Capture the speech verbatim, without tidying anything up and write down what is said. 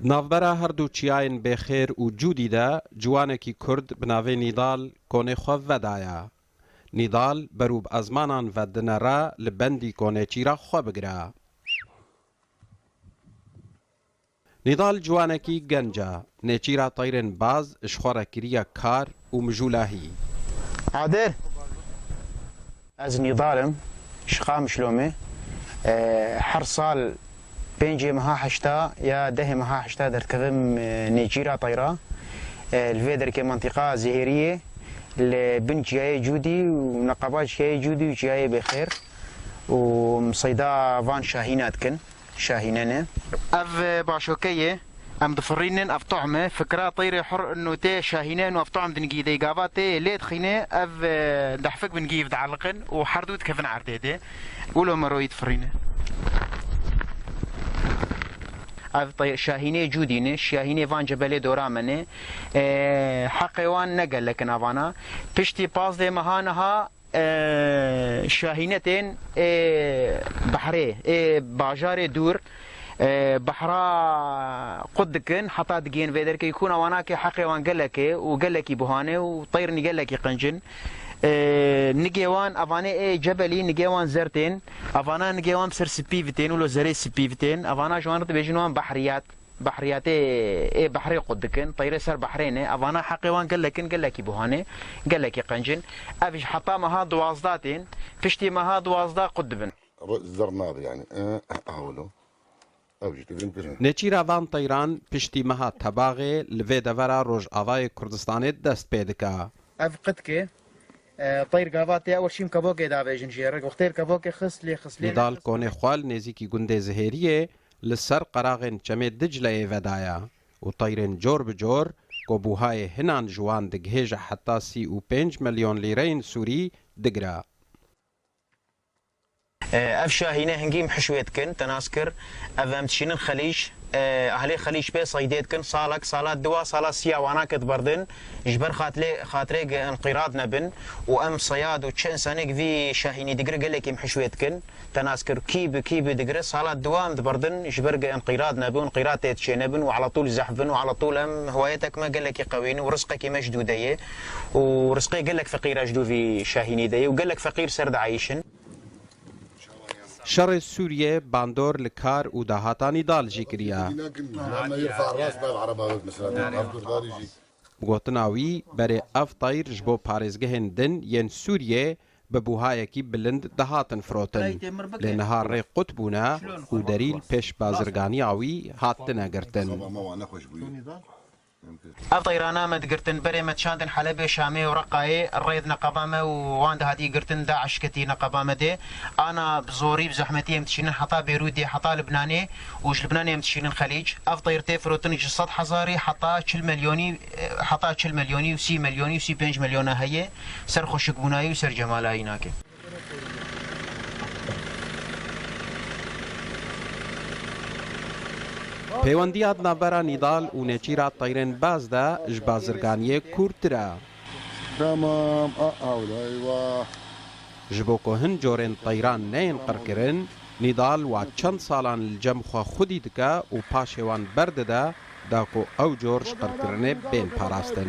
Di navbera her du çiyayên Bêxêr û Cûdî de ciwanekî Kurd bi navê Nîdal konê xwe vedaye. Nîdal berû bi ezmanan ve dinere li bendî konê çîra xwe bigire. Nîdal ciwanekî genc e. Nêçîra teyrên baz ji xwe re kiriye kar û mijûlahî. Adil. Ez Nîdal im, ji Qamişlo me. E, her sal pêncê meha heşta ya dehê meha heşta derdikevim, e, nêçîra teyra. E, li vê derkê mentiqa Zihêriyê, li bin çiyayê Cûdî û neqeba çiyayê Cûdî û çiyayê Bêxêr û em seyda van şahîna dikin. Şahîne ne. Ev, e, başoke ye. Em difirînin, ev tohm e. Fikra teyrê hur ino tê şahîne ino ev tohm dingî de gava tê lê dixîne, ev, e, dehfik bin gîv dieliqin û her du dikevin erdê de. Wilo meroyî difirîne. Ev tey-, şahînê Cûdî ne, şahînê van cebelê dora me ne. E, heqê wan ne gelek in avana. Piştî pazdeh meha niha e, şahînetên, e, behrê, e, bajarê dûr, e, behra qut dikin, heta digihên vê derkê, kûna wana ke heqê wan gelek e û gelekî buhane û teyrnî gelekî qenc in. E, nigê wan, evanê ê cebelî, nigê wan zertên, evana nigê wan bi ser spî vitên, wilo zerê spî vitên, evana ji wan re dibêjin wan behriyat. Behriyatê ê behrê qut dikin, teyrê ser behrê ne, evana heqê wan gelek in, gelekî buhane, gelekî qenc in. Ev ji heta meha duwazdeh tên, piştî meha duwazdeh qut dibin. Ro-, zer nabe yani. E, hawlo. Ev jî dibin birin. Nêçîra van teyran piştî meha Tebaxê li vê devera rojavayê Kurdistanê dest pê dike. Ev qitke, e, teyr gava tê ew şîm kevokê davêjin jê re. Wextê kevokê xist lê xist lê Nîdal konê xwe li nêzîkî gundê Zihêriyê li ser qeraxên çemê Dicleyê vedaya û teyrên cor bi cor ku buhayê hinan ji wan digihêje heta sî û pênc milyon lîreyên Sûrî digire. E, ev şahîne hingî em hişwê dikin, te nas kir. Ev em dişînin Xelîc, e, ehlê Xelîc pê seydê dikin. Salek, sala diwa, sala siya wana ke diberdin, ji ber xatlê-, xatirê ge enqîrad nebin û em seyad û çi insanê ge vî şahînî digire gelekî em hişwê dikin. Te nas kir, kî bi kî bi digire, sala diwa em diberdin, ji ber ge enqîrad nebin, enqîrad tê çê nebin û ala tûl zehf bin û ala tûl em hiwayetek me gelekî qewî ne û rizqekî me ji dû de ye û rizqê gelek feqîra ji dû vî şahînî de ye û gelek feqîr ser diayîşin. Şerê Sûriyê bandor li kar û dahata Nîdal jî kiriye. Bi gotina wî, berê ev teyr ji bo parêzgehên din yên Sûriyê bi buhayekî bilind dihatin firotin. Lê niha rê qut bûne û derî li pêş bazirganiya wî hatine girtin. Ev teyrana me digirtin, berê me dişandin Helebê, Şamê û Reqayê, rêd neqeba me û wan dihatî girtin, DAIŞ ketî neqeba me dê. Ana bi zorî, bi zehmetî em dişînin heta Bêrûdê, heta Libnanê û ji Libnanê em dişînin Xelîc. Ev teyr tê firotin ji sed hezarî heta çil milyonî, heta çil milyonî û sî milyonî û sî pênc milyona heye, ser xweşikbûnayî û ser cemalayî nake. Pêwendiya di navbera Nîdal û nêçîra teyrên baz de ji bazirganiyê kûrtir e. Tamam, a, hawla, eyvah. Ji bo ku hin corên teyran neyên qirkirin, Nîdal wa çend salan li cem xwe xwedî dike û paşê wan berdide, da ku ew cor ji qirkirinê bên parastin.